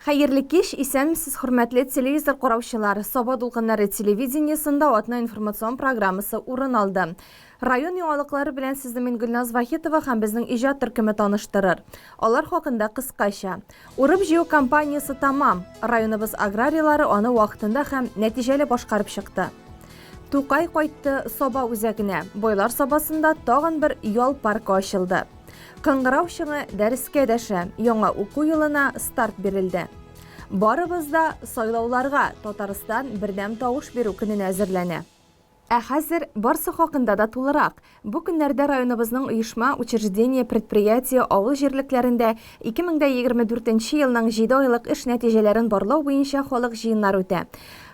Хәерле кич, исәнмесез, хөрмәтле телевизор караучылар. Саба дулкыннары телевидениесында атна информацион программасы урын алды. Район яңалыклары белән сезне мин Гөлназ Вахитова һәм безнең иҗат төркеме таныштырыр. Алар хакында кыскача. Урып-җыю кампаниясе тәмам. Районыбыз аграрийлары аны вакытында һәм нәтиҗәле башкарып чыкты. Тукай кайтты Саба үзәгенә. Байлар Сабасында тагын бер ял паркы ачылды. Кыңгырау чыңы дәрескә дәшә, яңа уку елына старт бирелде. Барыбыз да сайлауларга Татарстан бердәм тавыш бирү көненә әзерләнә. Ә хәзер барсы хакында да тулырак. Бу көннәрдә районыбызның оешма, учреждение, предприятие, авыл җирлекләрендә 2024 нче елның җиде айлык эш нәтиҗәләрен барлау буенча халык җыеннары үтә.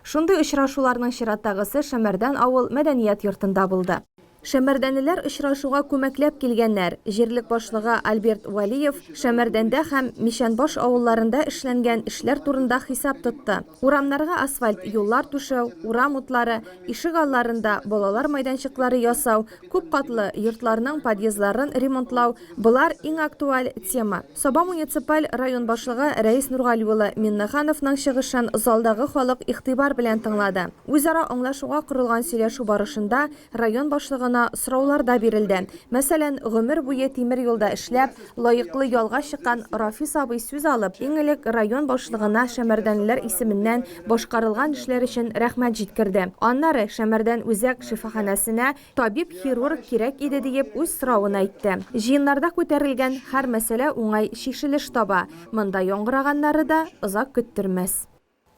Шундый очрашуларның чираттагысы Шәмәрдән авыл мәдәният йортында булды. Шәмәрдәнлеләр очрашуга күмәкләп килгәннәр. Җирлек башлыгы Альберт Вәлиев Шәмәрдәндә һәм Мичәнбаш авылларында эшләнгән эшләр турында хисап тотты. Урамнарга асфальт юллар түшәү, урам утлары, ишегалларында балалар майданчыклары ясау, күпкатлы йортларның подъездларын ремонтлау, болар иң актуаль тема. Саба муниципаль район башлыгы Рәис Нургали улы Миннехановның чыгышын залдагы халык игътибар белән тыңлады. Үзара аңлашуга корылган сөйләшү барышында Район башлыгына сораулар да бирелде. Мәсәлән, гомер буе тимер юлда эшләп, лаеклы ялга чыккан Рафис абый сүз алып, иң элек район башлыгына шәмәрдәнлеләр исеменнән башкарылган эшләр өчен рәхмәт җиткерде. Аннары Шәмәрдән үзәк шифаханәсенә табиб-хирург кирәк иде диеп үз соравын әйтте. Җыеннарда күтәрелгән һәр мәсьәлә уңай чишелеш таба. Монда яңгыраганнары да озак көттермәс.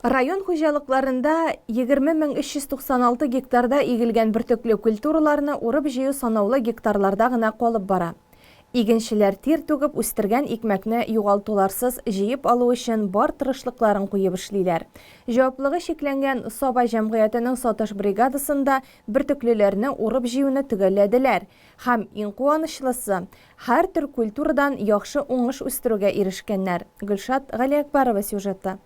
Район хуҗалыкларында 20 396 гектарда игелгән бөртекле культураларны урып-җыю санаулы гектарларда гына калып бара. Игенчеләр тир түгеп үстергән икмәкне югалтуларсыз җыеп алу өчен бар тырышлыкларын куеп эшлиләр. Җаваплыгы чикләнгән Саба җәмгыятенең сатыш бригадасында бөртеклеләрне урып-җыюны төгәлләделәр һәм, иң куанычлысы, һәр төр культурадан яхшы уңыш үстерүгә ирешкәннәр. Гөлшат Галиәкбәрова сюжеты.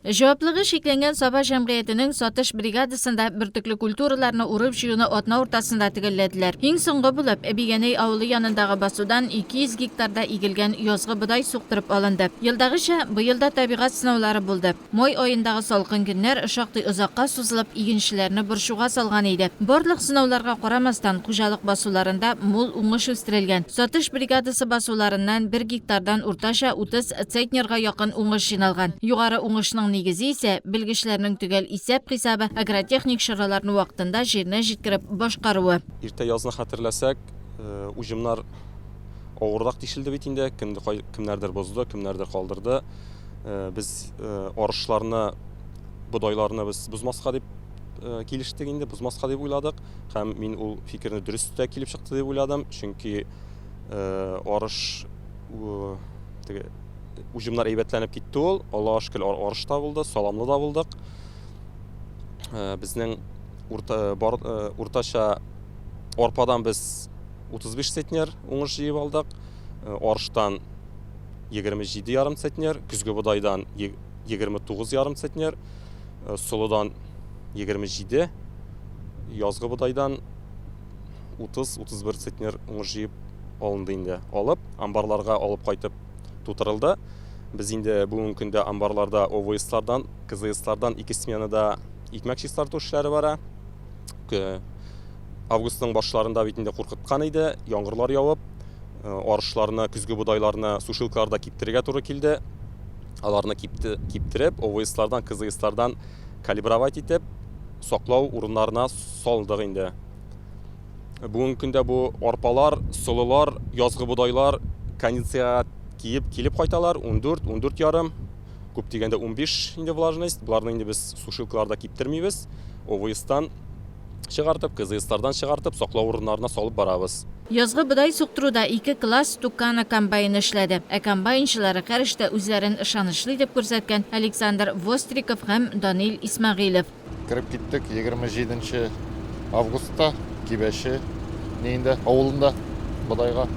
Җаваплыгы чикләнгән Саба җәмгыятенең сатыш бригадасында бөртекле культураларны урып-җыюны атна уртасында төгәлләделәр. Иң соңгы булып, Бигәнәй авылы янындагы басудан 200 гектарда игелгән язгы бодай суктырып алынды. Елдагыча, быел да табигать сынаулары булды. Май аендагы салкын көннәр шактый озакка сузылып, игенчеләрне борчуга салган иде. Барлык сынауларга карамастан, хуҗалык басуларында мул уңыш үстерелгән. Сатыш бригадасы басуларыннан бер гектардан уртача 30 центнерга якын уңыш җыйналган. Югары уңышның нигезе исә, белгечләрнең төгәл исәп-хисабы, агротехник чараларны вакытында җиренә җиткереп башкаруы. Иртә язны хәтерләсәк, уҗымнар авыррак тишелде бит инде, кемнәрдер бозды, кемнәрдер калдырды. Без арышларны, бодайларны без бозмаска дип килештек инде, бозмаска дип уйладык. Һәм мин ул фикерне дөрес тә килеп чыкты дип уйладым, чөнки арыш теге уҗымнар әйбәтләнеп китте ул. Аллага шөкер, арыш та булды, саламлы да булдык. Безнең урта, бар, уртача арпадан без 35 центнер уңыш җыеп алдык. Арыштан 27 ярым центнер, көзге бодайдан 29 ярым центнер, солыдан 27, язгы бодайдан 30-31 центнер уңыш җыеп алынды инде. Алып, амбарларга алып кайтып тутырылды. Без инде бүгенге көндә амбарларда ОВСлардан, КЗСлардан ике сменада икмәк чистарту эшләре бара. Августның башларында бит инде куркыткан иде, яңгырлар явып, арышларны, көзге бодайларны сушилкаларда киптерергә туры килде. Аларны кипте, киптереп, ОВСлардан, КЗСлардан калибровать итеп, саклау урыннарына салдык инде. Бүгенге көндә бу арпалар, солылар, язгы бодайлар кондициягә киеп килеп кайталар. 14, 14 ярым, күп дигәндә 15 инде влажность. Боларны инде без сушилкаларда киптермибез. ОВСтан чыгартып, КЗСлардан чыгартып, саклау урыннарына салып барабыз. Язгы бодай суктыруда ике класс Тукано комбайны эшләде. Ә комбайнчылары һәр эштә үзләрен ышанычлы итеп күрсәткән Александр Востриков һәм Данил Исмәгыйлев. Кереп киттек 27 нче августта Кибәче ниендә, авылында бодайга.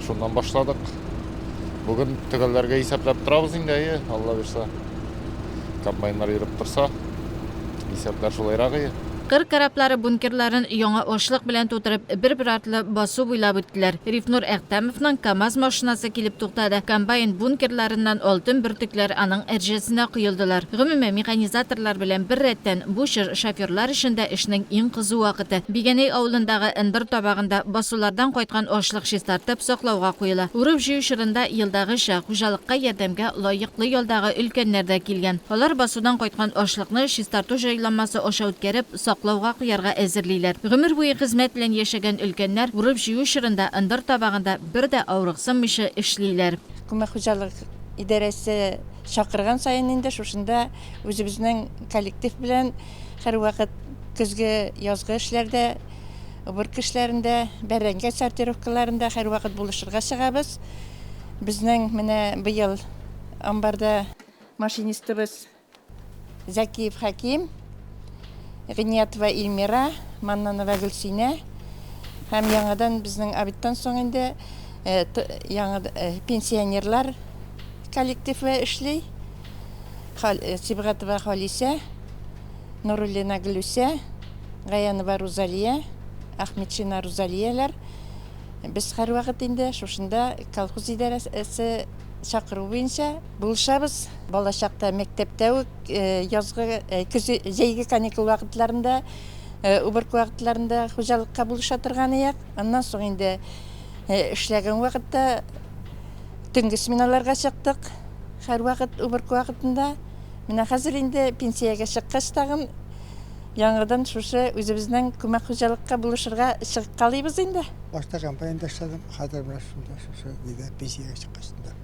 Шуннан башладык. Бүген төгәлләргә исәпләп торабыз инде, әйе, Алла бирса. Комбайннар йөреп торса, исәпләр шулайрак, әйе. Кыр кораблары бункерларын яңа ашлык белән тутырып, бер-бер артлы басу буйлап үттеләр. Рифнур Әхтәмовның КАМАЗ машинасы килеп туктады. Комбайн бункерларыннан алтын бөртекләр аның әрҗәсенә коелдылар. Гомумән, механизаторлар белән беррәттән, бу чор шоферлар өчен дә эшнең иң кызу вакыты. Бигәнәй авылындагы ындыр табагында басулардан кайткан ашлык чистартып, саклауга куела. Урып-җыю чорында, елдагыча, хуҗалыкка ярдәмгә лаеклы ялдагы өлкәннәр дә килгән. Алар басудан кайткан ашлыкны чистарту җайланмасы аша үткәреп, саклауга куярга әзерлиләр. Гомер буе хезмәт белән яшәгән өлкәннәр урып-җыю чорында ындыр табагында бер дә авырыксынмыйча эшлиләр. Күмәк хуҗалык идарәсе чакырган саен инде шушында үзебезнең коллектив белән һәрвакыт көзге, язгы эшләрдә, уборка эшләрендә, бәрәңге сортировкаларында һәрвакыт булышырга чыгабыз. Безнең менә быел амбарда машинистыбыз Зәкиев Хәким, Гыйниятова Илмира, Маннанова Гөлсинә һәм яңадан безнең обедтан соң инде яңа пенсионерлар коллективы эшли. Сибгатова Халисә, Нуруллина Гөлүсә, Гаянова Рузалия, Ахметшина Рузалияләр. Без һәрвакыт инде шушында колхоз идарәсе чакыру буенча булышабыз. Балачакта мәктәптә үк язгы, көз, җәйге каникул вакытларында, уборка вакытларында хуҗалыкка булыша торган идек. Аннан соң инде эшләгән вакытта төнге сменаларга чыктык. Һәрвакыт уборка вакытында. Менә хәзер инде пенсиягә чыккач тагын яңадан шушы үзебезнең күмәк хуҗалыкка булышырга чыккалыйбыз инде. Башта комбайнда эшләдем, хәзер менә шунда шушы нидә пенсиягә чыккач та.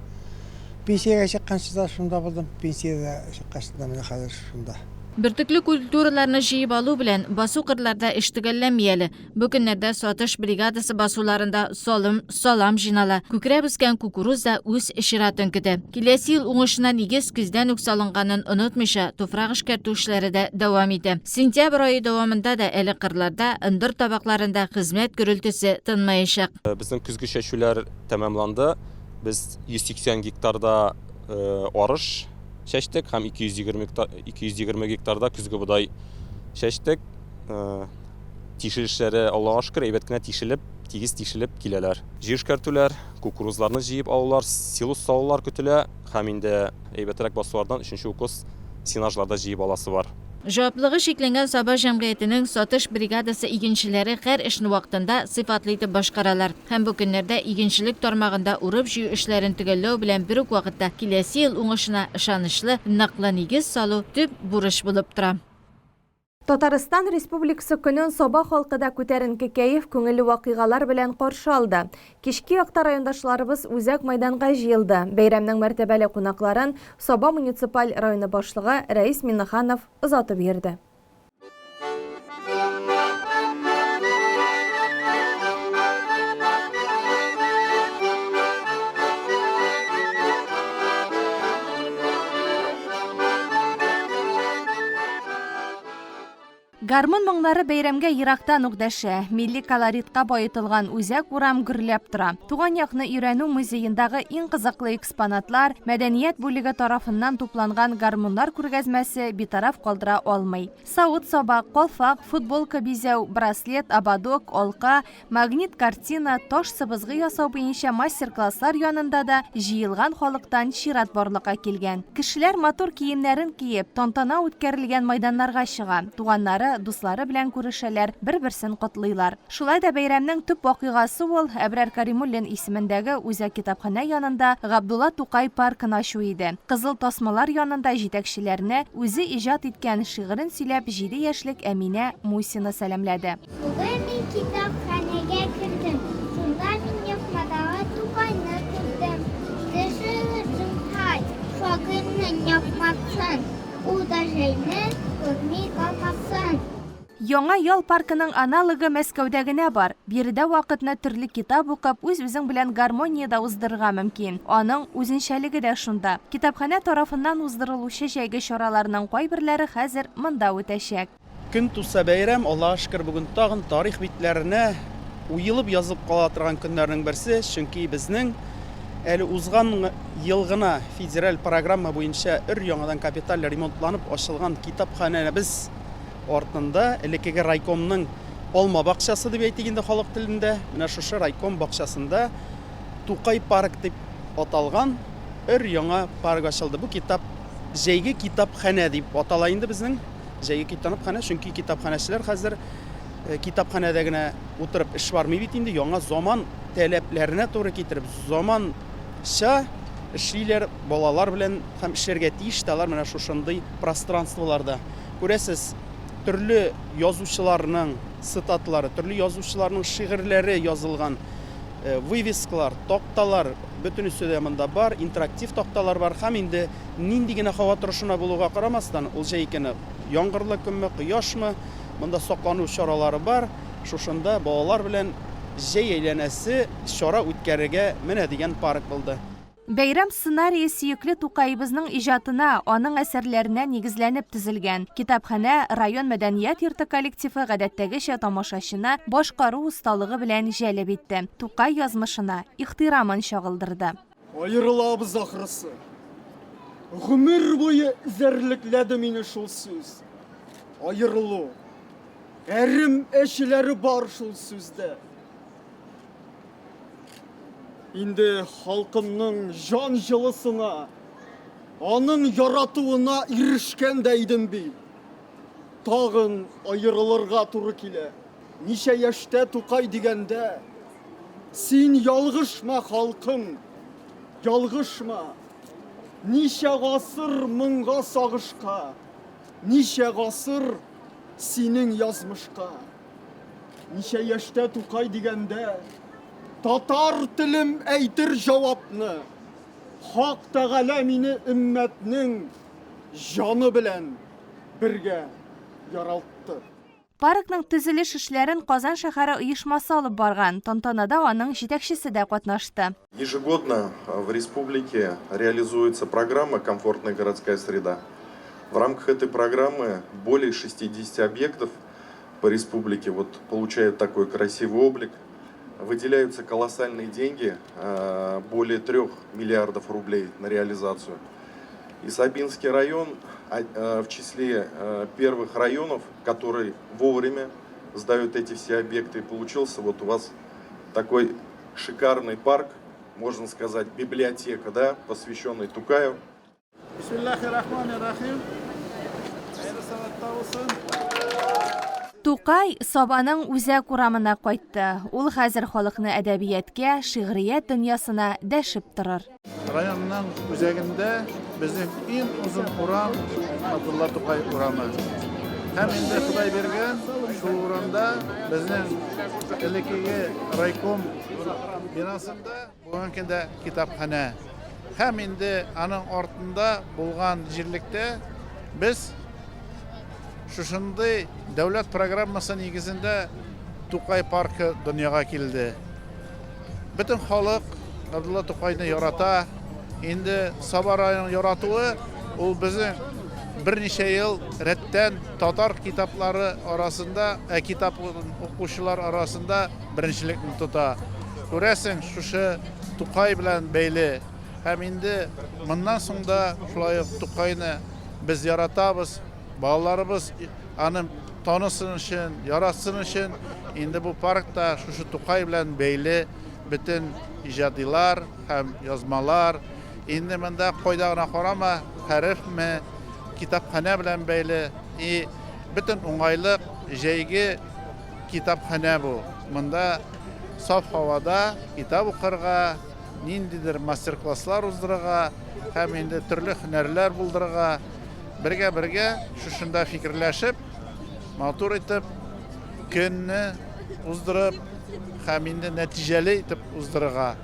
Пенсиягә чыкканчы да шунда булдым, пенсиягә чыккач та менә хәзер шунда. Бөртекле культураларны җыеп алу белән басу-кырларда эш төгәлләнми әле. Бу көннәрдә сатыш бригадасы басуларында салым, салам җыйнала. Күкрәп үскән кукуруз да үз чиратын көтә. Киләсе ел уңышына нигез көздән үк салынганын онытмыйча, туфрак эшкәртү эшләре дә дәвам итә. Сентябрь ае дәвамында да әле кырларда, ындыр табакларында хезмәт гөрелтесе тынмаячак. Безнең көзге чәчүләр тәмамланды. Без 180 гектарда арыш чәчтек һәм 220 гектарда көзге бодай чәчтек. Тишелешләре, Аллага шөкер, әйбәт кенә тишелеп, тигез тишелеп киләләр. Җир эшкәртүләр, кукурузларны җыеп алулар, силос салулар көтелә һәм инде әйбәтрәк басулардан өченче укос сенажлар да җыеп аласы бар. Җаваплылыгы чикләнгән Саба җәмгыятенең сатыш бригадасы игенчеләре һәр эшне вакытында, сыйфатлы итеп башкаралар. Һәм бу көннәрдә игенчелек тармагында урып-җыю эшләрен төгәлләү белән бер үк вакытта киләсе ел уңышына ышанычлы, ныклы нигез салу төп бурыч булып тора. Татарстан Республикасы көнен Саба халкы да күтәренке кәеф, күңелле вакыйгалар белән каршы алды. Кичке якта райондашларыбыз үзәк майданга җыелды. Бәйрәмнең мәртәбәле кунакларын Саба муниципаль районы башлыгы Рәис Миннеханов озатып йөрде. Гармун моңнары бәйрәмгә ерактан ук дәшә. Милли колоритка баетылган үзәк урам гөрләп тора. Туган якны өйрәнү музеендагы иң кызыклы экспонатлар, мәдәният бүлеге тарафыннан тупланган гармуннар күргәзмәсе битараф калдыра алмый. Савыт-саба, калфак, футболка бизәү, браслет, ободок, алка, Магнит картина, таш сыбызгы ясау буенча мастер-класслар янында да җыелган халыктан чират барлыкка килгән. Кешеләр матур киемнәрен киеп, тантана үткәрелгән майданнарга чыга, туганнары, дуслары белән күрешәләр, бер-берсен котлыйлар. Шулай да бәйрәмнең төп вакыйгасы ул, Әбрар Каримуллин исемендәге үзәк китапханә янында Габдулла Тукай паркын ачу иде. Кызыл тасмалар янында җитәкчеләрне үзе иҗат иткән шигырен сөйләп җиде яшьлек Әминә Мусина сәламләде. Бүген мин китапханәгә кердем. Шунда мин япмадагы Тукайны күрдем. Төшерегез, зинһар, шагыйрьнең япмасын, ул да җәйне күрми калмасын. Яңа ял паркының аналогы Мәскәүдә генә бар. Биредә вакытны төрле китап укып, үз-үзең белән гармониядә уздырырга мөмкин. Аның үзенчәлеге дә шунда. Китапханә тарафыннан уздырылучы җәйге чараларның кайберләре хәзер монда үтәчәк. Көн туса бәйрәм, Аллага шөкер, бүген тагын тарих битләренә уелып язылып кала торган көннәрнең берсе, чөнки безнең әле узган ел гына федераль программа буенча өр-яңадан капиталь ремонтланып ачылган китапханәбез артында элеккеге райкомның алма бакчасы дип әйтик инде халык телендә, менә шушы райком бакчасында Тукай парк дип аталган өр-яңа парк ачылды. Бу китап җәйге китапханә дип атала инде безнең җәйге китапханә, чөнки китапханәчеләр хәзер э, китапханәдә генә утырып эш бармый бит инде, яңа заман таләпләренә туры китереп, заманча эшлиләр балалар белән һәм эшләргә тиеш тә алар менә шушындый пространстволарда. Күрәсез, төрле язучыларның цитатлары, төрле язучыларның шигырьләре язылган э, вывескалар, такталар, бөтенесе дә монда бар, интерактив такталар бар һәм инде нинди генә һава торышына булуга карамастан, ул җәй көне яңгырлы көнме, кояшмы, монда саклану чаралары бар. Шушында балалар белән җәй әйләнәсе чара үткәрергә менә дигән парк булды. Бәйрәм сценарие сөекле Тукаебызның иҗатына, аның әсәрләренә нигезләнеп төзелгән. Китапханә, район мәдәният йорты коллективы гадәттәгечә тамашачыны башкару осталыгы белән җәлеп итте, Тукай язмышына ихтирамын чагылдырды. Аерылабыз ахрысы. Гомер буе эзәрлекләде мине шул сүз. Аерылу. Әрем әчеләре бар шул сүздә. Инде халкымның җан җылысына, аның яратуына ирешкән дә идем бит. Тагын аерылырга туры килә. Ничә яшьтә Тукай дигәндә, син ялгышма, халкым, ялгышма. Ничә гасыр моңга сагышка, ничә гасыр синең язмышка. Ничә яшьтә Тукай дигәндә, татар телем әйтер җавапны. Хак Тәгалә мине өммәтнең җаны белән бергә яралтты. Паркның төзелеш эшләрен Казан шәһәре оешмасы алып барган. Тантанада аның җитәкчесе дә катнашты. Ежегодно в республике реализуется программа «Комфортная городская среда». В рамках этой программы более 60 объектов по республике вот получают такой красивый облик. Выделяются колоссальные деньги, э, более 3 миллиардов рублей на реализацию. И Сабинский район а, э, в числе э, первых районов, который вовремя сдают эти все объекты. И получился вот у вас такой шикарный парк, можно сказать, библиотека, да, посвященный Тукаю. Бисмиллахи-рахмани-рахим. Хәерле сәгатьтә булсын. Тукай Сабаның үзәк урамына кайтты. Ул хәзер халыкны әдәбияткә, шигърият дөньясына дәшеп торыр. Районның үзәгендә безнең иң озын урам Габдулла Тукай урамы. Һәм инде Ходай биргән шул урамда безнең элеккеге райком бинасында Бүгенге көндә китапханә һәм инде аның артында булган җирлектә без шушындый дәүләт программасы нигезендә Тукай паркы дөньяга килде. Бөтен халык Габдулла Тукайны ярата. Инде Саба районының яратуы ул безнең берничә ел рәттән татар китаплары арасында, ә китап укучылар арасында беренчелекне тота. Күрәсең, шушы Тукай белән бәйле. Һәм инде моннан соң да шулай ук Тукайны без яратабыз, балаларыбыз аны танысын өчен, яратсын өчен, инде бу паркта шушы Тукай белән бәйле бөтен иҗадилар һәм язмалар. Инде монда кайда гына карама, хәрефме, китапханә белән бәйле и бөтен уңайлык җәйге Китапханә бу. Монда саф һавада китап укырга, ниндидер мастер-класслар уздырырга һәм инде төрле һөнәрләр булдырырга, бергә-бергә шушында фикерләшеп, матур итеп көнне уздырып һәм инде нәтиҗәле итеп уздырырга.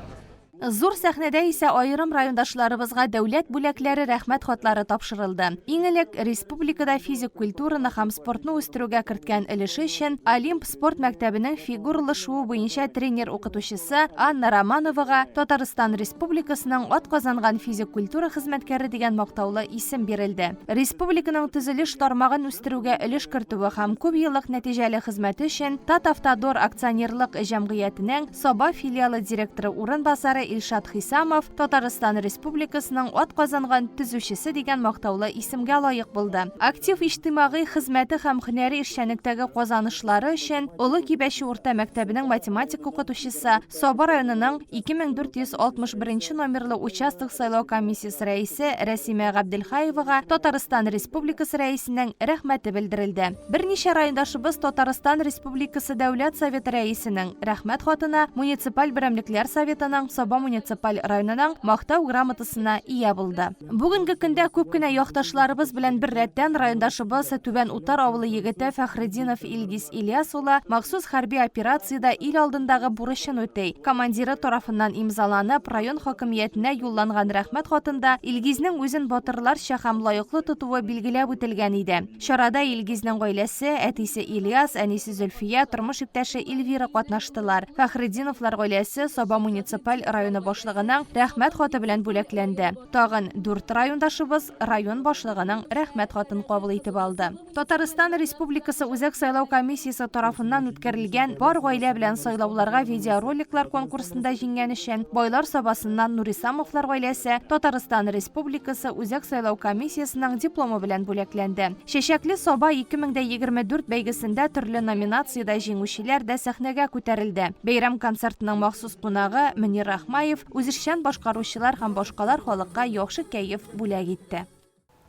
Зур сәхнәдә исә аерым райондашларыбызга дәүләт бүләкләре, рәхмәт хатлары тапшырылды. Иң элек республикада физик культураны һәм спортны үстерүгә керткән өлеше өчен Олимп спорт мәктәбенең фигуралы шуу буенча тренер-укытучысы Анна Романовага Татарстан Республикасының атказанган физик культура хезмәткәре дигән мактаулы исем бирелде. Республиканың төзелеш тармагын үстерүгә өлеш кертүе һәм күпьеллык нәтиҗәле хезмәте өчен Татавтодор акционерлык җәмгыятенең Саба филиалы директоры урынбасары Илшат Хисамов Татарстан Республикасының атказанган төзүчесе дигән мактаулы исемгә лаек булды. Актив иҗтимагый хезмәте һәм һөнәри эшчәнлектәге казанышлары өчен Олы Кибәче урта мәктәбенең математика укытучысы, Саба районының 2461 нче номерлы участок сайлау комиссиясе рәисе Рәсимә Габделхаевага Татарстан Республикасы Рәисенең Рәхмәте белдерелде. Берничә райондашыбыз Татарстан Республикасы Дәүләт Советы Рәисенең Рәхмәт хатына, муниципаль берәмлекләр Советының, Саба муниципаль районының Мактау грамотасына ия булды. Бүгенге көндә күп кенә якташларыбыз белән беррәттән райондашыбыз Түбән Утар авылы егете Фәхретдинов Илгиз Ильяс улы махсус хәрби операциядә ил алдындагы бурычын үти. Командиры тарафыннан имзаланып, район хакимиятенә юлланган рәхмәт хатында Илгизнең үзен батырларча һәм лаеклы тотуы билгеләп үтелгән иде. Чарада Илгизнең гаиләсе, әтисе Ильяс, әнисе Зөлфия, тормыш иптәше Эльвира катнаштылар. Фәхретдиновлар гаиләсе Саба муниципаль районы башлыгының Рәхмәт хаты белән бүләкләнде. Тагын дүрт райондашыбыз район башлыгының Рәхмәт хатын кабул итеп алды. Татарстан Республикасы Үзәк сайлау комиссиясе тарафыннан үткәрелгән Бар гаилә белән сайлауларга видеороликлар конкурсында җиңгән өчен Байлар Сабасыннан Нурисамовлар гаиләсе Татарстан Республикасы Үзәк сайлау комиссиясенең дипломы белән бүләкләнде. Чәчәкле Саба 2024 бәйгесендә төрле номинациядә җиңүчеләр дә сәхнәгә күтәрелде. Бәйрәм концертының махсус кунагы Мөнир Рахмаев, үзешчән башкаручылар һәм башкалар халыкка яхшы кәеф бүләк итте.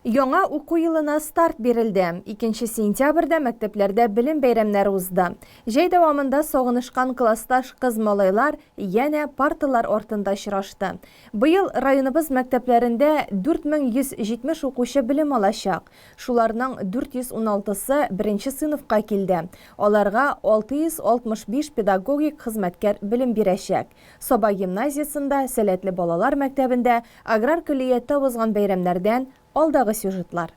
Яңа уку елына старт бирелде. Икенче сентябрьдә мәктәпләрдә белем бәйрәмнәре узды. Җәй дәвамында сагынышкан классташ кыз-малайлар янә парталар артында очрашты. Быел районыбыз мәктәпләрендә 4170 укучы белем алачак. Шуларның 416-сы беренче сыйныфка килде. Аларга 665 педагогик хезмәткәр белем бирәчәк. Саба гимназиясендә, Сәләтле балалар мәктәбендә, аграр көллияттә узган бәйрәмнәрдән алдагы сюжетлар.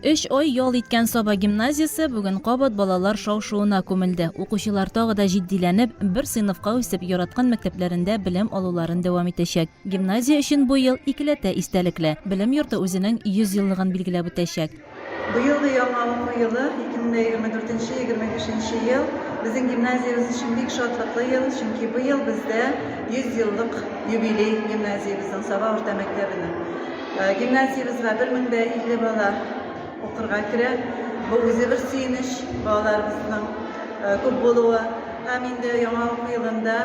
Өч ай ял иткән Саба гимназиясе бүген кабат балалар шау-шуына күмелде. Укучылар тагы да җитдиләнеп, бер сыйныфка үсеп, яраткан мәктәпләрендә белем алуларын дәвам итәчәк. Гимназия өчен бу ел икеләтә истәлекле. Белем йорты үзенең 100 еллыгын билгеләп үтәчәк. Быелгы яңа уку елы, 2024 нче, 25 нче ел, безнең гимназиябез өчен бик шатлыклы ел, чөнки быел бездә 100 еллык юбилей гимназиябезнең, Саба урта мәктәбенең. Гимназиябезгә 1050 бала укырга керә. Бу үзе бер сөенеч, балаларыбызның күп булуы. Һәм инде яңа уку елында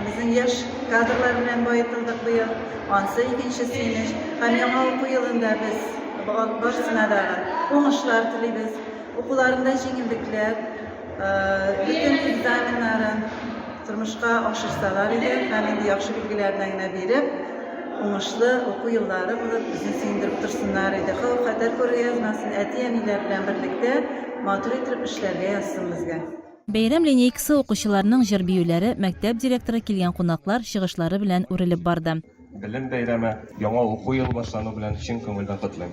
безнең яшь кадрлар белән баетылдык быел. Ансы икенче сөенеч. Һәм яңа уку елында без Барысына да уңышлар телибез. Укуларында җиңеллекләр, бөтен экзаменнарын тормышка ашырсалар иде һәм инде яхшы билгеләренә генә биреп, уңышлы уку еллары булып, безне сөендереп торсыннар иде. Хәвеф-хәтәр күрергә язмасын, әти-әниләр белән берлектә матур иттереп эшләргә язсын безгә. Бәйрәм линейкасы укучыларның җыр-биюләре, мәктәп директоры, килгән кунаклар чыгышлары белән үрелеп барды. Белем бәйрәме, яңа уку елы башлану белән чын күңелдән котлыйм.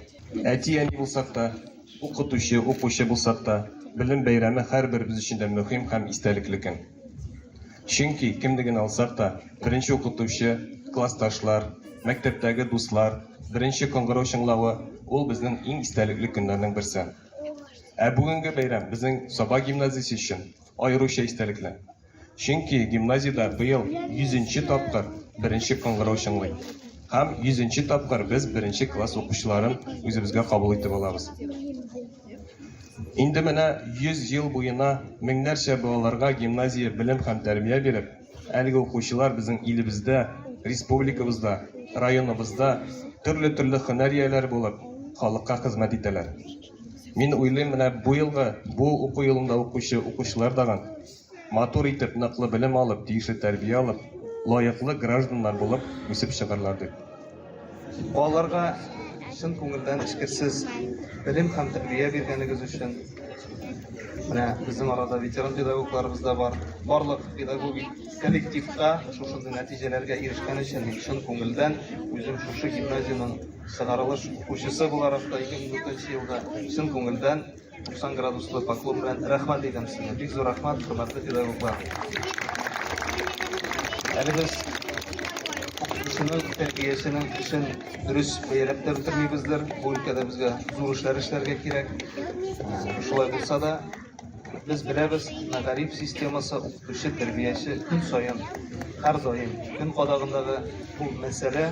Әти-әни булсак та, укытучы, укучы булсак та, белем бәйрәме һәрберебез өчен дә мөһим һәм истәлекле көн. Чөнки, кемне генә алсак та, беренче укытучы, классташлар, мәктәптәге дуслар, беренче кыңгырау чыңлавы, ул безнең иң истәлекле көннәрнең берсе. Ә бүгенге бәйрәм безнең Саба гимназиясе өчен аеруча истәлекле. Чөнки гимназиядә быел йөзенче тапкыр беренче кыңгырау чыңлый. Һәм йөзенче тапкыр без беренче класс укучыларын үзебезгә кабул итеп алабыз. Инде менә 100 ел буена меңнәрчә балаларга гимназия белем һәм тәрбия биреп, әлеге укучылар безнең илебездә, республикабызда, районыбызда төрле-төрле һөнәр ияләре булып, халыкка хезмәт итәләр. Мин уйлыйм, менә бу елгы, бу уку елында укучы укучылар дагын Матур итеп, ныклы белем алып, тиешле тәрбия алып, лаеклы гражданнар булып үсеп чыгарлар дип. Балаларга чын күңелдән эчкерсез белем һәм тәрбия биргәнегез өчен, менә безнең арада ветеран педагогларыбыз да бар, барлык педагогик коллективка шушындый нәтиҗәләргә ирешкән өчен мин чын күңелдән үзем шушы гимназиянең чыгарылыш укучысы буларак та 2004 елда чын күңелдән 90 градуслы поклон белән рәхмәт әйтәм сезгә. Бик зур рәхмәт, хөрмәтле педагоглар. Әле без укытучының, тәрбияченең эшен дөрес бәяләп тә бетермибездер. Бу өлкәдә безгә зур эшләр эшләргә кирәк. Шулай булса да, Без беләбез, мәгариф системасы, укытучы, тәрбияче көн саен, һәрдаим көн кадагындагы бу мәсьәлә,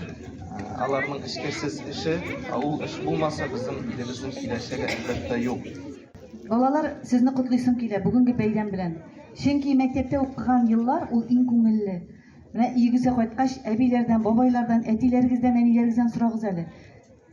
аларның эчкерсез эше, ә ул эш булмаса, безнең илебезнең киләчәге, әлбәттә, юк. Балалар, сезне котлыйсым килә бүгенге бәйрәм белән. Чөнки мәктәптә укыган еллар ул иң күңелле. Менә өегезгә кайткач, әбиләрдән, бабайлардан, әтиләрегездән, әниләрегездән сорагыз әле.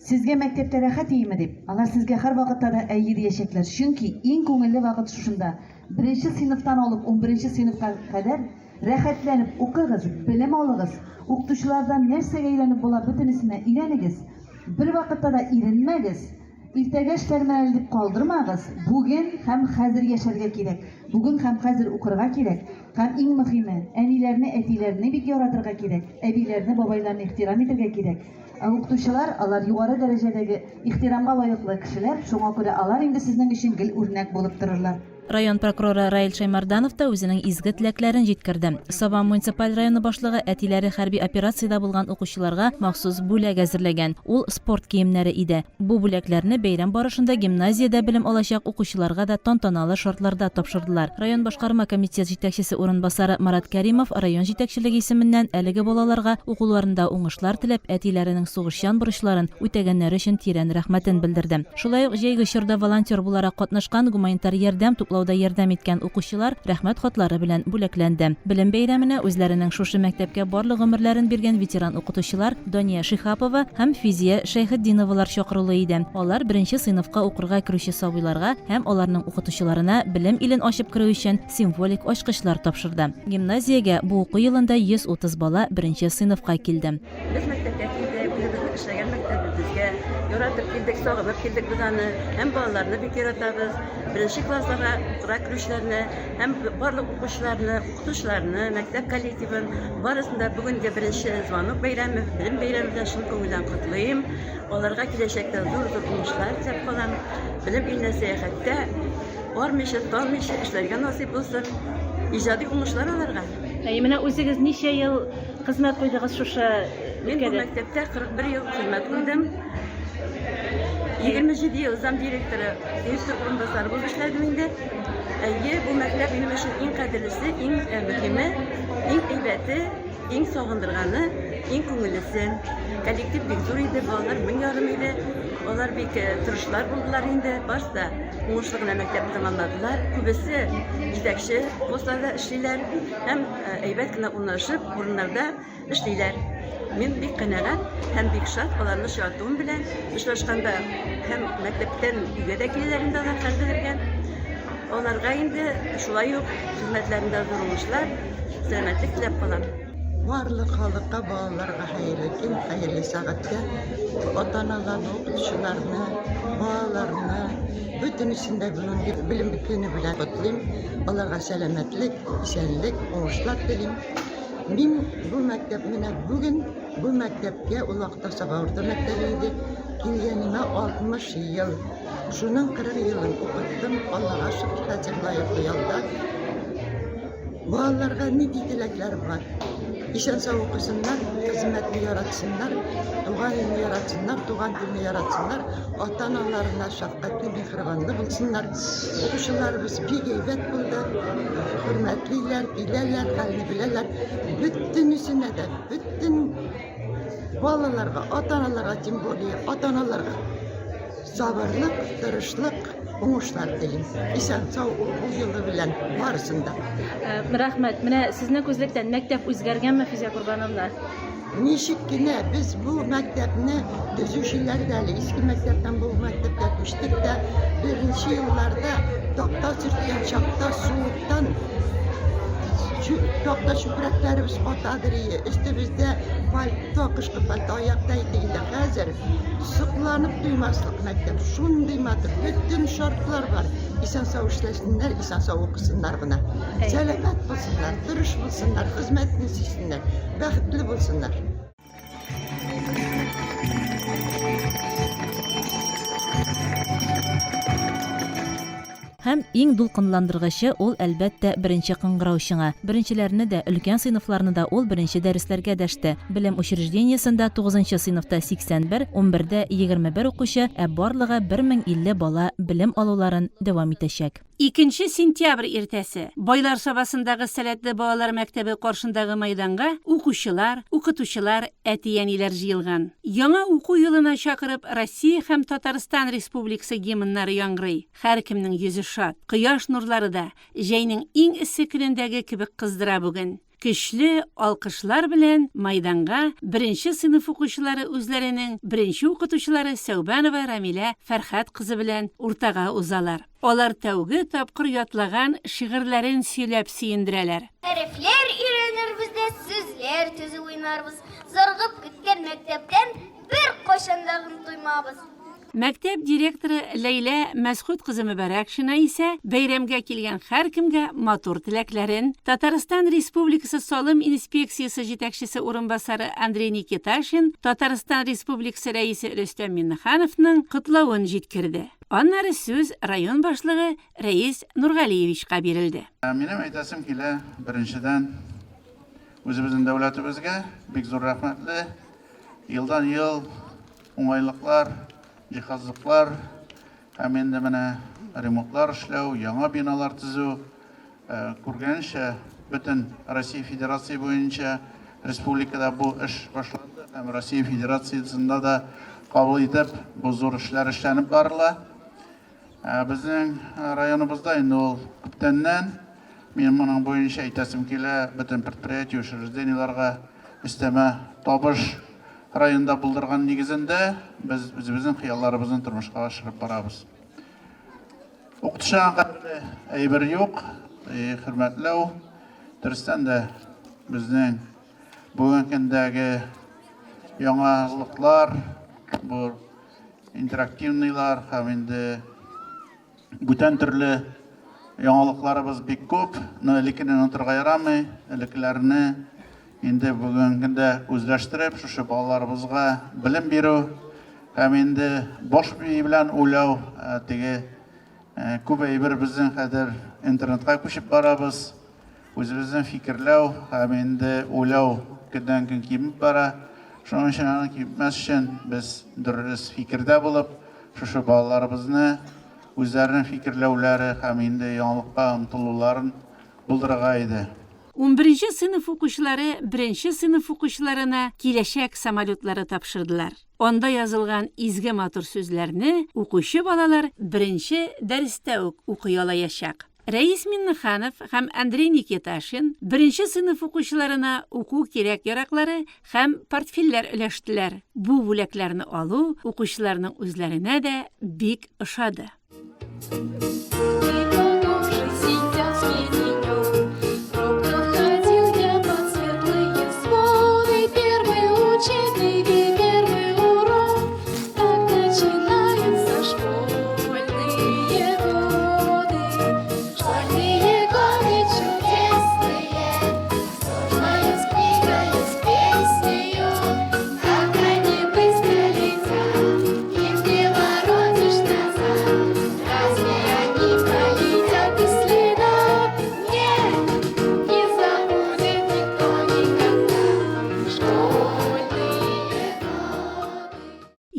Сезгә мәктәптә рәхәт иеме дип, алар сезгә һәрвакытта да әйе диячәкләр. Чөнки иң күңелле вакыт шушында. Беренче сыйныфтан алып унберенче сыйныфка кадәр рәхәтләнеп укыгыз, белем алыгыз, укытучылардан нәрсәгә өйрәнеп була бөтенесенә өйрәнегез. Бервакытта да иренмәгез, иртәгә эшләрмен әле дип калдырмагыз, бүген һәм хәзер яшәргә кирәк, бүген һәм хәзер укырга кирәк. Һәм иң мөхиме, әниләрне, әтиләрне бик яратырга кирәк, әбиләрне, бабайларны ихтирам итәргә кирәк. Ә укытучылар, алар югары дәрәҗәдәге, ихтирамга лаеклы кешеләр, шуңа күрә алар инде сезнең өчен гел үрнәк булып торырлар. Район прокуроры Раил Шәймәрданов та үзенең изге теләкләрен җиткерде. Саба муниципаль районы башлыгы әтиләре хәрби операциядә булган укучыларга махсус бүләк әзерләгән. Ул спорт киемнәре иде. Бу бүләкләрне бәйрәм барышында гимназиядә белем алачак укучыларга да тантаналы шартларда тапшырдылар. Район башкарма комитет җитәкчесе урынбасары Марат Кәримов район җитәкчелеге исеменнән әлеге балаларга укуларында уңышлар теләп, әтиләренең сугышчан бурычларын үтәгәннәре өчен тирән рәхмәтен белдерде. Шулай ук җәйге чорда волонтер буларак катнашкан, гуманитар ярдәм туплауда ярдәм иткән укучылар Рәхмәт хатлары белән бүләкләнде. Белем бәйрәменә үзләренең шушы мәктәпкә барлык гомерләрен биргән ветеран укытучылар Дания Шиһапова һәм Физия Шәйхетдиновалар чакырулы иде. Алар беренче сыйныфка укырга керүче сабыйларга һәм аларның укытучыларына белем илен ачып керү өчен символик ачкычлар тапшырды. Гимназиягә бу уку елында 130 бала беренче сыйныфка килде. Без мәктәпкә килдек, үзебезнең эшләгән мәктәбебезгә. Яратып килдек, сагынып килдек без аны. Һәм балаларны бик яратабыз. Беренче классларга укырга керүчеләрне һәм барлык укучыларны, укытучыларны, мәктәп коллективын, барысын да бүгенге беренче звонок бәйрәме, белем бәйрәме белән чын күңелдән котлыйм. Аларга киләчәктә зур-зур уңышлар теләп калам. Белем иленә сәяхәттә армыйча, талмыйча эшләргә насыйп булсын. Иҗади уңышлар аларга. Әйе, менә үзегез ничә ел хезмәт куйдыгыз шушы Мин бу мәктәптә 41 ел хезмәт куйдым. 27 ел замдиректоры, директор урынбасары булып эшләдем инде. Әйе, бу мәктәп минем өчен иң кадерлесе, иң э, мөһиме, иң әйбәте, иң сагындырганы, иң күңеллесе. Коллектив бик зур иде, балалар 1500 иде. Алар бик э, тырышлар булдылар инде. Барысы да уңышлы гына мәктәпне тәмамладылар. Күбесе җитәкче постларда эшлиләр һәм э, әйбәт кенә урнашып, урыннарда эшлиләр. Мин бик канәгать һәм бик шат аларны очратуым белән. Очрашканда һәм мәктәптән өйгә дә киләләр инде алар хәл белергә. Аларга инде шулай ук хезмәтләрендә зур уңышлар, сәламәтлек теләп калам. Барлык халыкка, балаларга хәерле көн, хәерле сәгатьтә. Ата-аналарны, укытучыларны, балаларны, бөтенесен дә бүгенге белем көне белән котлыйм. Аларга сәламәтлек, исәнлек, уңышлар телим. Мин бу мәктәп менә бүген бу мәктәпкә, ул вакытта Саба урта мәктәбе иде, килгәнемә 60 ел. Шуның 40 елын укыттым, Аллага шөкер, хәзер лаеклы ялда. Балаларга нинди теләкләрем бар? Исән-сау укысыннар, хезмәтне яратсыннар, туган илне яратсыннар, туган телне яратсыннар, ата-аналарына шәфкатьле, миһербанлы булсыннар. Укучыларыбыз бик әйбәт булды, хөрмәтлиләр, киләләр, хәлне беләләр. Бөтенесенә дә, бөтен балаларга, ата-аналарга, тем более, ата-аналарга сабырлык, тырышлык, уңышлар телим. Исән-сау уку елы белән барысын да. Э, рәхмәт. Менә сезнең күзлектән мәктәп үзгәргәнме, Физия Курбановна? Ничек кенә без бу мәктәпне төзүчеләр дә әле иске мәктәптән бу мәктәпкә күчтек тә, беренче елларда такта сөрткән чакта суыктан такта чүпрәкләребез катадыр ие, өстебездә пальто, кышкы пальто, аякта итек иде. Хәзер сокланып туймаслык мәктәп, шундый матур, бөтен шартлар бар. Исән-сау эшләсеннәр, исән-сау укысыннар гына. Сәламәт булсыннар, тырыш булсыннар, хезмәтне сөйсеннәр. Бәхетле булсыннар. Һәм иң дулкынландыргычы ул, әлбәттә, беренче кыңгырау чыңы. Беренчеләрне дә, өлкән сыйныфларны да ул беренче дәресләргә дәште. Белем учреждениесендә тугызынчы сыйныфта 81, унбердә 21 укучы, ә барлыгы 1050 бала белем алуларын дәвам итәчәк. Икенче сентябрь иртәсе. Байлар Сабасындагы сәләтле балалар мәктәбе каршындагы майданга укучылар, укытучылар, әти-әниләр җыелган. Яңа уку елына чакырып Россия һәм Татарстан Республикасы гимннары яңгырый. Һәркемнең йөзе шат. Кояш нурлары да җәйнең иң эссе көнендәге кебек кыздыра бүген. Көчле алкышлар белән майданга беренче сыйныф укучылары үзләренең беренче укытучылары Сәүбәнова Рамилә Фәрхәт кызы белән уртага узалар. Алар тәүге тапкыр ятлаган шигырьләрен сөйләп сөендерәләр. Хәрефләр өйрәнербез дә, сүзләр төзеп уйнарбыз. Зарыгып көткән мәктәптән беркайчан да туймабыз. Мәктәп директоры Ләйлә Мәсхүт кызы Мөбарәкшина исә бәйрәмгә килгән һәркемгә матур теләкләрен, Татарстан Республикасы Салым инспекциясе җитәкчесе урынбасары Андрей Никиташин, Татарстан Республикасы Рәисе Рөстәм Миңнехановның котлавын җиткерде. Аннары сүз район башлыгы Рәис Нургалиевичка бирелде. Минем әйтәсем килә, беренчедән, үзебезнең дәүләтебезгә бик зур рәхмәтле. Елдан-ел Уңайлыклар, җиһазлыклар һәм инде менә ремонтлар эшләү, яңа биналар төзү, күргәнчә, бөтен Россия Федерация буенча республикада бу эш башланды һәм Россия Федерациясендә дә кабул итеп, бу зур эшләр эшләнеп барыла. Безнең районыбызда инде ул күптәннән, мин моның буенча әйтәсем килә, бөтен предприятие, учреждениеләргә өстәмә табыш районда булдырган нигезендә без үзебезнең хыялларыбызны тормышка ашырып барабыз. Укытучыга кадерле әйбер юк, хөрмәтләү. Дөрестән дә безнең бүгенге көндәге яңалыклар, бу интерактивныйлар һәм инде бүтән төрле яңалыкларыбыз бик күп. Но элеккене онытырга ярамый. Элеккеләрне инде бүгенге көндә үзләштереп, шушы балаларыбызга белем бирү һәм инде баш мие белән уйлау, теге күп әйбер безнең хәзер интернетка күчеп барабыз. Үзебезнең фикерләү һәм инде уйлау көннән-көн кимеп бара. Шуның өчен аны киметмәс өчен без дөрес фикердә булып, шушы балаларыбызны үзләренең фикерләүләре һәм инде яңалыкка омтылуларын булдырырга иде. Унберенче сыйныф укучылары беренче сыйныф укучыларына киләчәк самолетлары тапшырдылар. Анда язылган изге матур сүзләрне укучы балалар беренче дәрестә үк укый алаячак. Рәис Миннеханов һәм Андрей Никиташин беренче сыйныф укучыларына уку кирәк-яраклары һәм портфельләр өләштеләр. Бу бүләкләрне алу укучыларның үзләренә дә бик ошады.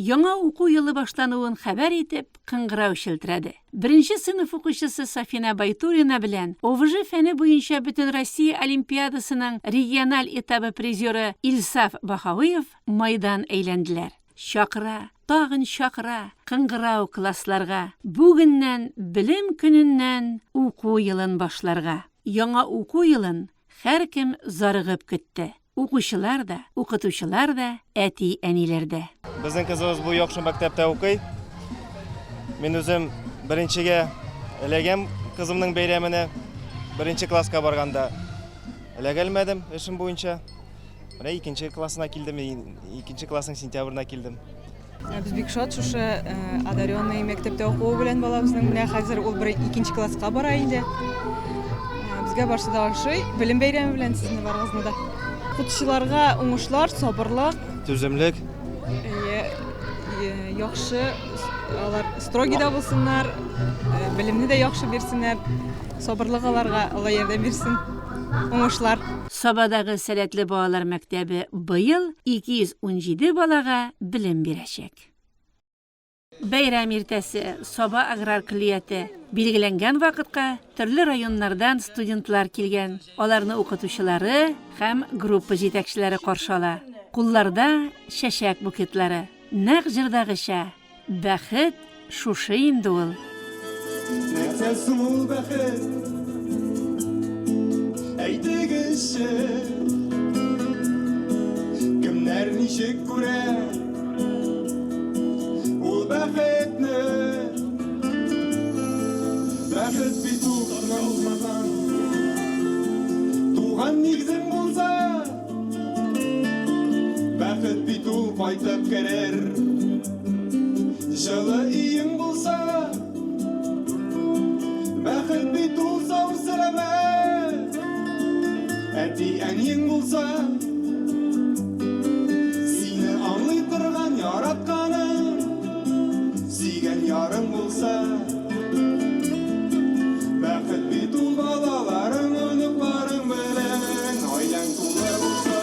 Яңа уку елы башлануын хәбәр итеп, кыңгырау челтерәде. Беренче сыйныф укучысы Сафина Байтурина белән ОВЖ фәне буенча Бөтенроссия олимпиадасының региональ этабы призеры Илсаф Баһавиев майдан әйләнделәр. Чакыра, тагын чакыра кыңгырау классларга, бүгеннән, белем көненнән уку елын башларга. Яңа уку елын Һәркем зарыгып көтте. Укучылар да, укытучылар да, әти-әниләр дә. Безнең кызыбыз бу яхшы мәктәптә укый. Мин үзем беренчегә эләгәм кызымның бәйрәменә. Беренче класска барганда эләгәлмәдем эшем буенча. Менә икенче классына килдем, икенче классның сентябренә килдем. Э, без бик шат шушы э, одаренный мәктәптә укуы белән балабызның. Менә хәзер ул бер икенче класска бара инде. Э, безгә барсы да ошый. Белем бәйрәме белән сезне барыгызны да. Укытучыларга уңышлар, сабырлык. Түземлек. Яхшы, алар строгий да булсыннар, белемне дә яхшы бирсеннәр. Сабырлык аларга, Алла ярдәм бирсен. Уңышлар. Сабадагы сәләтле балалар мәктәбе быел 217 балага белем бирәчәк. Бәйрәм иртәсе, Саба аграр көллияте. Билгеләнгән вакытка төрле районнардан студентлар килгән. Аларны укытучылары һәм группа җитәкчеләре каршы ала. Кулларда чәчәк букетлары. Нәкъ җырдагыча, Бәхет шушы инде ул. Нәрсә соң ул бәхет? Әйтегезче, кемнәр ничек күрә ул бәхетне? Бәхет бит ул сыналмаган туган нигезең булса. Бәхет бит ул кайтып керер Җылы өең булса. Бәхет бит ул сау сәламәт Әти-әниең булса. Сине аңлый торган яратканың Сөйгән ярың булса. Бәхет бит ул балаларың, оныкларың белән гаиләң тулы булса.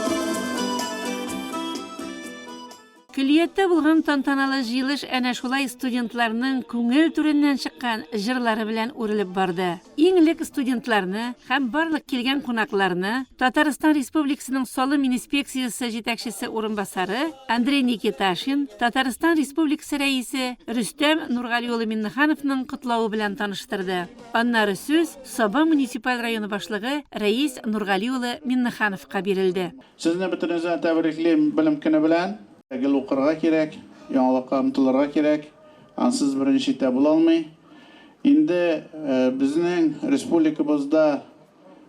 Көллияттә булган тантаналы җыелыш әнә шулай студентларның күңел түреннән чыккан җырлары белән үрелеп барды. Иң элек студентларны һәм барлык килгән кунакларны Татарстан Республикасының Салым инспекциясе җитәкчесе урынбасары Андрей Никиташин, Татарстан Республикасы Рәисе Рөстәм Нургали улы Миннехановның котлавы белән таныштырды. Аннары сүз Саба муниципаль районы башлыгы Рәис Нургали улы Миннехановка бирелде. Сезне бөтенегезне дә тәбриклим Белем көне белән. Гел укырга кирәк, яңалыкка омтылырга кирәк. Ансыз берничек тә була алмый. Инде безнең республикабызда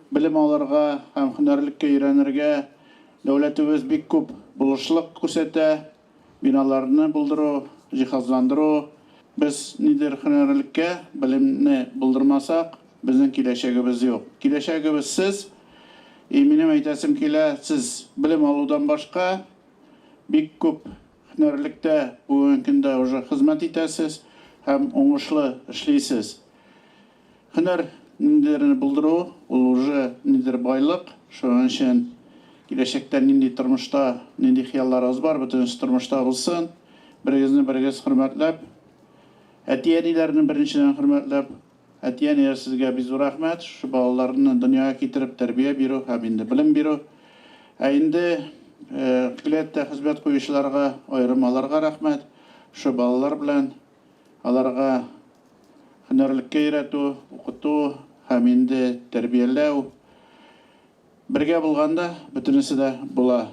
белем алырга һәм һөнәрлеккә өйрәнергә дәүләтебез бик күп булышлык күрсәтә. Биналарны булдыру, җиһазландыру. Без нидер һөнәрлеккә белемне булдырмасак, безнең киләчәгебез юк. Киләчәгебез сез. И минем әйтәсем килә, сез белем алудан башка бик күп һөнәрлектә бүгенге көндә уже хезмәт итәсез һәм уңышлы эшлисез. Һөнәр ниндидерне булдыру, ул уже ниндидер байлык. Шуның өчен киләчәктә нинди тормышта, нинди хыялларыгыз бар, бөтенесе тормышта булсын. Берегезне берегез хөрмәтләп, әти-әниләрне беренчедән хөрмәтләп, әти-әниләр сезгә бик зур рәхмәт, шушы балаларны дөньяга китереп тәрбия бирү һәм инде белем бирү. Ә инде көллияттә хезмәт куючыларга, аерым аларга рәхмәт, шушы балалар белән аларга Һөнәрлеккә өйрәтү, укыту һәм инде тәрбияләү бергә булганда бөтенесе дә була.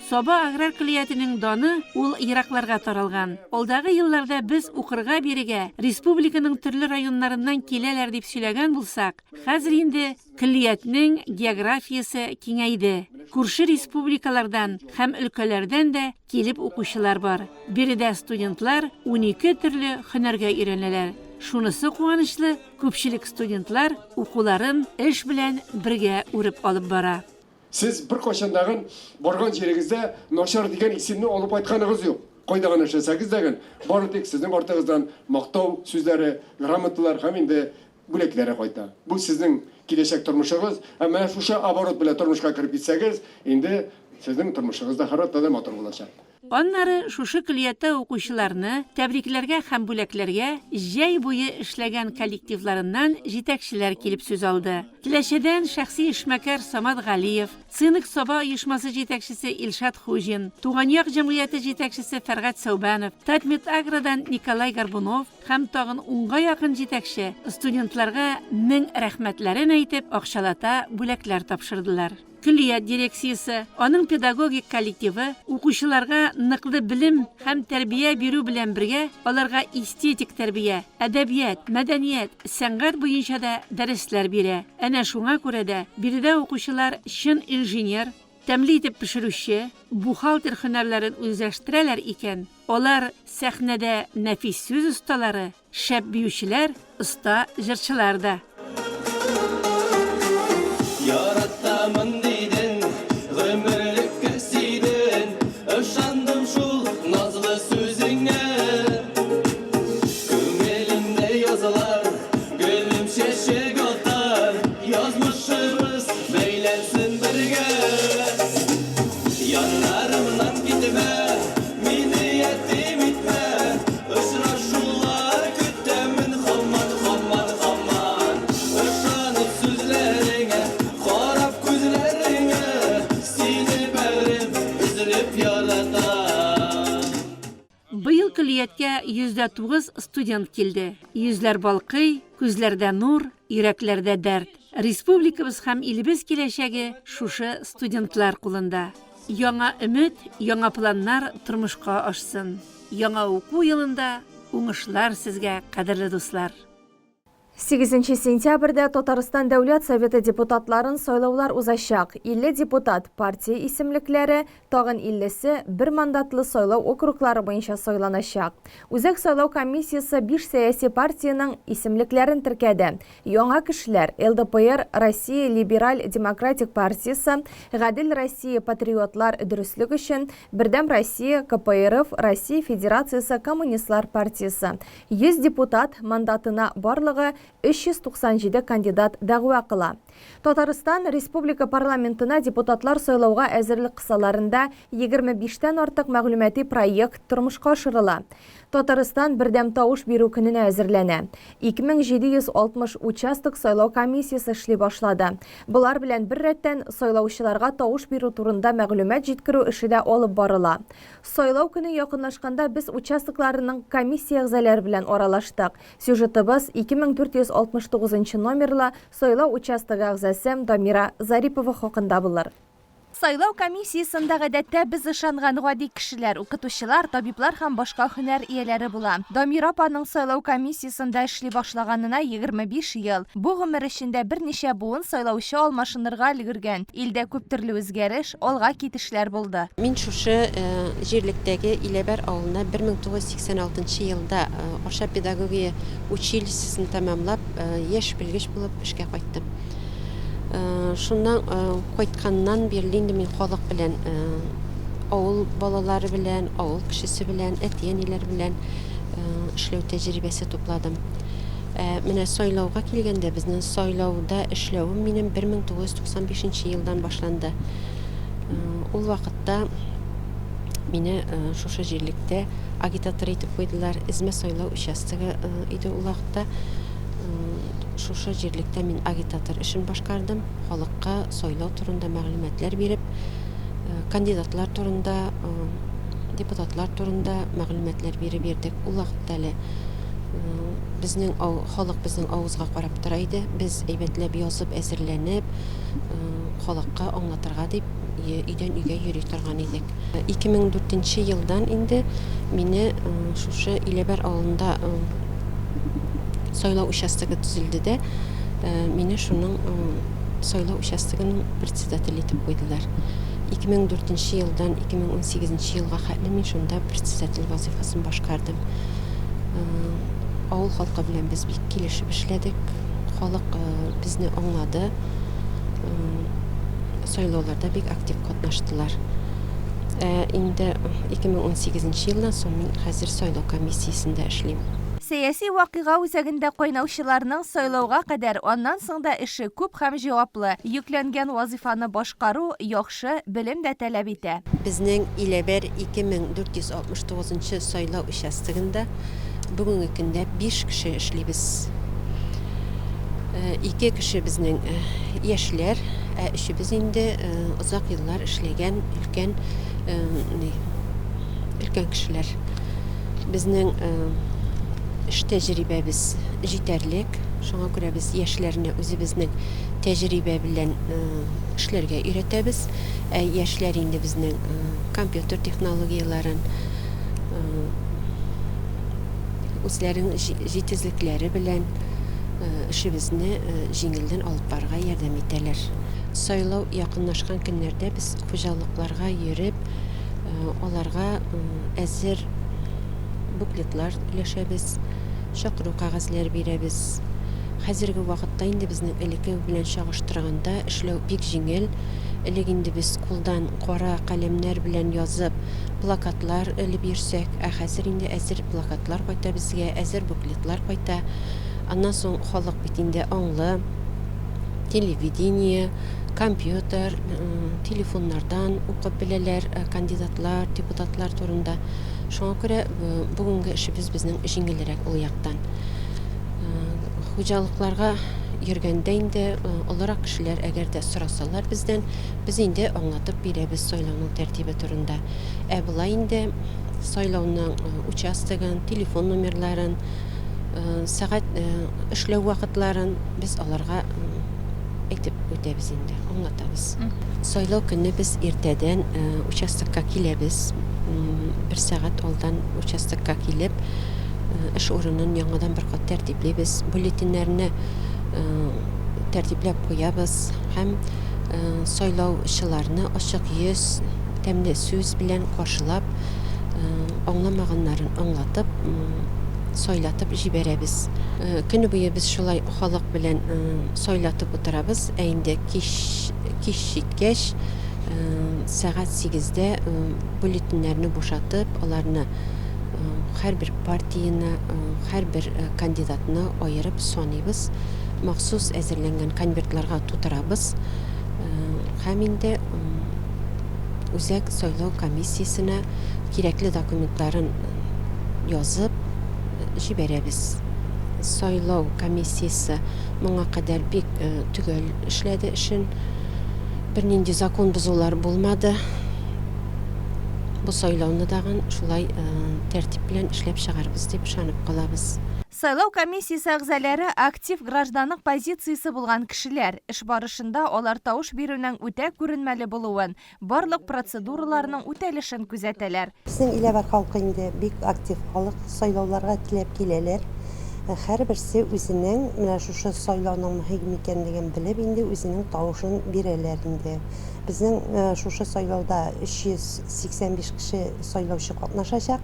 Саба аграр көллиятенең даны ул еракларга таралган. Алдагы елларда без укырга бирегә республиканың төрле районнарыннан киләләр дип сөйләгән булсак, хәзер инде көллиятнең географиясе киңәйде. Күрше республикалардан һәм өлкәләрдән дә Килеп укучылар бар. Биредә студентлар 12 төрле һөнәргә өйрәнәләр. Шунысы куанычлы, күпчелек студентлар укуларын эш белән бергә үреп алып бара. Сез беркайчан дагын барган җирегездә начар дигән исемне алып кайтканыгыз юк. Кайда гына эшләсәгез дәген, бары тик сезнең артыгыздан мактау сүзләре, грамоталар һәм инде бүләкләре кайта. Бу сезнең киләчәк тормышыгыз. Ә менә шушы оборот белән тормышка кереп китсәгез, инде сезнең тормышыгыз да һәрвакытта да матур булачак. Аннары шушы көллияттә укучыларны тәбрикләргә һәм бүләкләргә җәй буе эшләгән коллективларыннан җитәкчеләр килеп сүз алды. Теләчедән шәхси эшмәкәр Самат Галиев, Цинк Саба оешмасы җитәкчесе Илшат Хуҗин, Туган як җәмгыяте җитәкчесе Фәргать Сәүбәнов, Татмедагродан Николай Горбунов, Һәм тагын унга якын җитәкче студентларга мең рәхмәтләрен әйтеп, акчалата бүләкләр тапшырдылар. Көллият дирекциясе, аның педагогик коллективы укучыларга ныклы белем һәм тәрбия бирү белән бергә, аларга эстетик тәрбия, әдәбият, мәдәният, сәнгать буенча да дәресләр бирә. Әнә шуңа күрә дә биредә укучылар чын инженер, тәмле итеп пешерүче, бухгалтер һөнәрләрен үзләштерәләр икән, Алар сәхнәдә нәфис сүз осталары, шәп биючеләр, оста җырчылар да. Яратамын дидең, гомерлеккә сөйдең, Ышандым шул назлы сүзеңә. Күңелемдә язылар, гөлем чәчәк атар, Язмышыбыз бәйләнсен бергә. Яннарымнан китмә, мине ятим итмә, Очрашу. Быел көллияткә 109 студент килде. Йөзләр балкый, күзләрдә нур, йөрәкләрдә дәрт. Республикабыз һәм илебез киләчәге шушы студентлар кулында. Яңа өмет, яңа планнар тормышка ашсын. Яңа уку елында уңышлар сезгә, кадерле дуслар! 8 сентябрьдә Татарстан Дәүләт Советы депутатларын сайлаулар узачак. 50 депутат партия исемлекләре, тагын 50-се бер мандатлы сайлау округлары буенча сайланачак. Үзәк сайлау комиссиясе биш сәяси партиянең исемлекләрен теркәде. Яңа кешеләр, ЛДПР, Россия либераль-демократик партиясе, Гадел Россия патриотлар дөреслек өчен, Бердәм Россия, КПРФ, Россия Федерациясе Коммунистлар партиясе. 100 депутат мандатына барлыгы 397 кандидат дәгъва кыла. Татарстан Республика парламентына депутатлар сайлауга әзерлек кысаларында 25 тән артык мәгълүмати проект тормышка ашырыла. Татарстан бердәм тавыш бирү көненә әзерләнә. 2760 участок сайлау комиссиясе эшли башлады. Болар белән беррәттән сайлаучыларга тавыш бирү турында мәгълүмат җиткерү эше дә алып барыла. Сайлау көне якынлашканда без участокларының комиссия әгъзалары белән аралаштык. Сюжетыбыз 2469 нчы номерлы сайлау участогы әгъзасы Дамира Зарипова хакында булыр. Сайлау комиссиясендә гадәттә без ышанган гади кешеләр, укытучылар, табиблар һәм башка һөнәр ияләре була. Дамира апаның сайлау комиссиясендә эшли башлаганына 25 ел. Бу гомер эчендә берничә буын сайлаучы алмашынырга өлгергән. Илдә күптөрле үзгәреш, алга китешләр булды. Мин шушы җирлектәге Иләбәр авылына 1986 нчы елда Арча педагогия училищесын тәмамлап, яшь белгеч булып эшкә кайттым. Шуннан кайтканнан бирле инде мин халык белән, авыл балалары белән, авыл кешесе белән, әти-әниләр белән эшләү тәҗрибәсе тупладым. Ә менә сайлауга килгәндә, безнең сайлауда эшләвем минем 1995 нче елдан башланды. Ул вакытта мине шушы җирлектә агитатор итеп куйдылар. Эзмә сайлау участогы иде ул вакытта. Шушы җирлектә мин агитатор эшен башкардым. Халыкка сайлау турында мәгълүматлар биреп, кандидатлар турында, депутатлар турында мәгълүматлар биреп йөрдек. Ул вакытта әле безнең халык безнең авызга карап тора иде. Без әйбәтләп язып, әзерләнеп, халыкка аңлатырга дип өйдән өйгә йөри торган идек. 2004 нче елдан инде мине шушы Иләбәр авылында сайлау участогы төзелде дә, мине шуның сайлау участогының председателе итеп куйдылар. 2004 нче елдан 2018 нче елга хәтле мин шунда председатель вазыйфасын башкардым. Авыл халкы белән без бик килешеп эшләдек. Халык безне аңлады. Сайлауларда бик актив катнаштылар. Ә инде 2018 нче елдан соң мин хәзер сайлау комиссиясендә эшлим. Сәяси вакыйга үзәгендә кайнаучыларның сайлауга кадәр, аннан соң да эше күп һәм җаваплы. Йөкләнгән вазыйфаны башкару яхшы белем дә таләп итә. Безнең Иләбәр 2469 нчы сайлау участогында бүгенге көндә биш кеше эшлибез. Ике кеше безнең яшьләр, ә өчебез инде озак еллар эшләгән өлкән өлкән кешеләр. Безнең эш тәҗрибәбез җитәрлек, шуңа күрә без яшьләрне үзебезнең тәҗрибә белән эшләргә өйрәтәбез. Ә яшьләр инде безнең компьютер технологияләрен үзләренең җитезлекләре белән эшебезне җиңелдән алып барырга ярдәм итәләр. Сайлау якынлашкан көннәрдә без хуҗалыкларга йөреп, аларга әзер буклетлар өләшәбез, чакыру кәгазьләре бирәбез. Хәзерге вакытта инде безнең элекке белән чагыштырганда эшләү бик җиңел. Элек инде без кулдан кара каләмнәр белән язып, плакатлар элеп йөрсәк, ә хәзер инде әзер плакатлар кайта безгә, әзер буклетлар кайта. Аннан соң халык бит инде аңлы, телевидение, компьютер, телефоннардан укып беләләр кандидатлар, депутатлар турында. Шуңа күрә бүгенге эшебез безнең җиңелрәк ул яктан. Хуҗалыкларга йөргәндә инде олырак кешеләр әгәр дә сорасалар бездән, Без инде аңлатып бирәбез сайлауның тәртибе турында. Ә болай инде Сайлауның участогын, телефон номерларын, сәгать эшләү вакытларын без аларга әйтеп үтәбез инде, аңлатабыз. Сайлау көнне без иртәдән участокка киләбез. Бер сәгать алдан участокка килеп, эш урынын яңадан бер кат тәртиплибез, бюллетеньнәрне тәртипләп куябыз һәм сайлаучыларны ачык йөз, тәмле сүз белән каршылап, аңламаганнарын аңлатып, сайлатып җибәрәбез. Көне буе без шулай халык белән сайлатып утырабыз, ә инде кич, кич җиткәч, сәгать сигездә бюллетеньнәрне бушатып, аларны һәрбер партияне, һәрбер кандидатны аерып саныйбыз, махсус әзерләнгән конвертларга тутырабыз һәм инде Үзәк сайлау комиссиясенә кирәкле документларын язып җибәрәбез. Сайлау комиссиясе моңа кадәр бик төгәл эшләде эшен. Бернинди закон бозулар булмады. Бу сайлауны тагын шулай тәртип белән эшләп чыгарбыз дип ышанып калабыз. Сайлау комиссиясе әгъзалары актив гражданлык позициясе булган кешеләр. Эш барышында алар тавыш бирүнең үтә күренмәле булуын, барлык процедураларның үтәлешен күзәтәләр. Безнең Иләбәр халкы инде бик актив халык, сайлауларга теләп киләләр. Һәрберсе үзенең менә шушы сайлауның мөһим икәнлеген белеп инде үзенең тавышын бирәләр инде. Безнең шушы сайлауда 385 кеше сайлаучы катнашачак.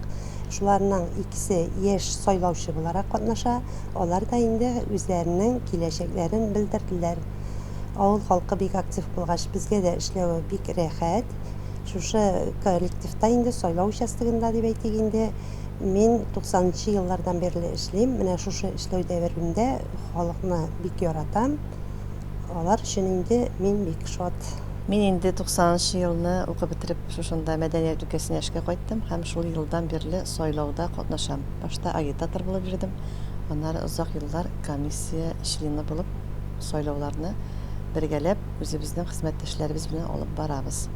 Шуларның икесе яшь сайлаучы буларак катнаша, алар да инде үзләренең киләчәкләрен белдерделәр. Авыл халкы бик актив булгач, безгә дә эшләве бик рәхәт. Шушы коллективта инде, сайлау участогында дип әйтик инде, мин 90 нчы еллардан бирле эшлим. Менә шушы эшләү дәверемдә халыкны бик яратам. Алар өчен инде мин бик шат. Мин инде туксанынчы елны укып бетереп, шушында мәдәният өлкәсенә эшкә кайттым һәм шул елдан бирле сайлауда катнашам. Башта агитатор булып йөрдем, аннары озак еллар комиссия члены булып сайлауларны бергәләп үзебезнең хезмәттәшләребез белән алып барабыз.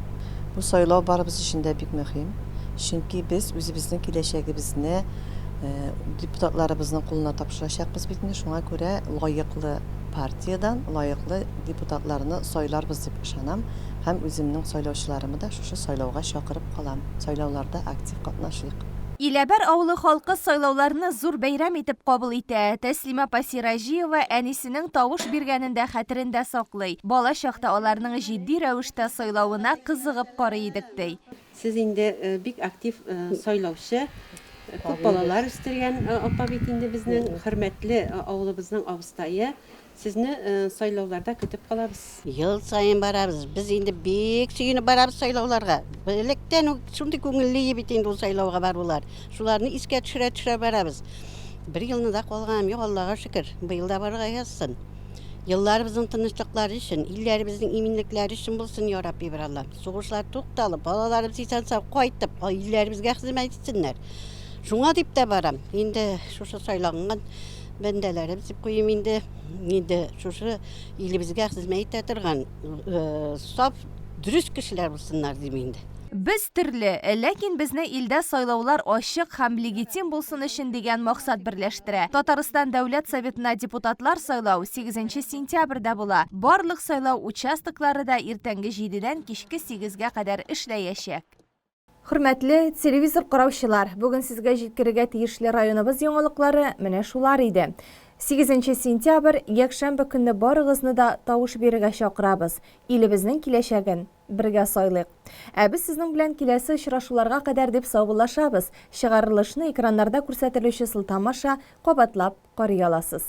Бу сайлау барыбыз өчен дә бик мөһим, чөнки без үзебезнең киләчәгебезне депутатларыбызның кулына тапшырачакбыз бит инде, шуңа күрә лаеклы партиядән лаеклы депутатларны сайларбыз дип ышанам һәм үземнең сайлаучыларымы да шушы сайлауга чакырып калам. Сайлауларда актив катнашыйк. Иләбәр авылы халкы сайлауларны зур бәйрәм итеп кабул итә. Тәслимә апа Сираҗиева әнисенең тавыш биргәнен дә хәтерендә саклый. Бала чакта аларның җитди рәвештә сайлавына кызыгып карый идек, ди. Сез инде бик актив сайлаучы, күп балалар үстергән апа бит инде безнең хөрмәтле авылыбызның абыстае. Сезне сайлауларда көтеп калабыз. Ел саен барабыз. Без инде бик сөенеп барабыз сайлауларга. Электән үк шундый күңелле бит инде ул сайлауга барулар. Шуларны искә төшерә-төшерә барабыз. Бер елны да калганым юк, Аллага шөкер. Быел да барырга язсын. Елларыбызның тынычлыклары өчен, илләребезнең иминлекләре өчен булсын, я Рабби бер Аллам. Сугышлар тукталып, балаларыбыз исән-сау кайтып, илләребезгә хезмәт итсеннәр. Шуңа дип тә барам. Инде шушы сайланган бәндәләребез дип куйыйм инде. Инде шушы илебезгә хезмәт итә торган саф, дөрес кешеләр булсыннар дим инде. Без төрле, ләкин безне илдә сайлаулар ачык һәм легитим булсын өчен дигән максат берләштерә. Татарстан Дәүләт Советына депутатлар сайлау сигезенче сентябрьдә була. Барлык сайлау участоклары да иртәнге җидедән кичке сигезгә кадәр эшләячәк. Хөрмәтле телевизор караучылар, бүген сезгә җиткерергә тиешле районыбыз яңалыклары менә шулар иде. Сигезенче сентябрь, якшәмбе көнне барыгызны да тавыш бирергә чакырабыз. Илебезнең киләчәген бергә сайлыйк. Ә без сезнең белән киләсе очрашуларга кадәр дип саубуллашабыз. Чыгарылышны экраннарда күрсәтелүче сылтама аша кабатлап карый аласыз.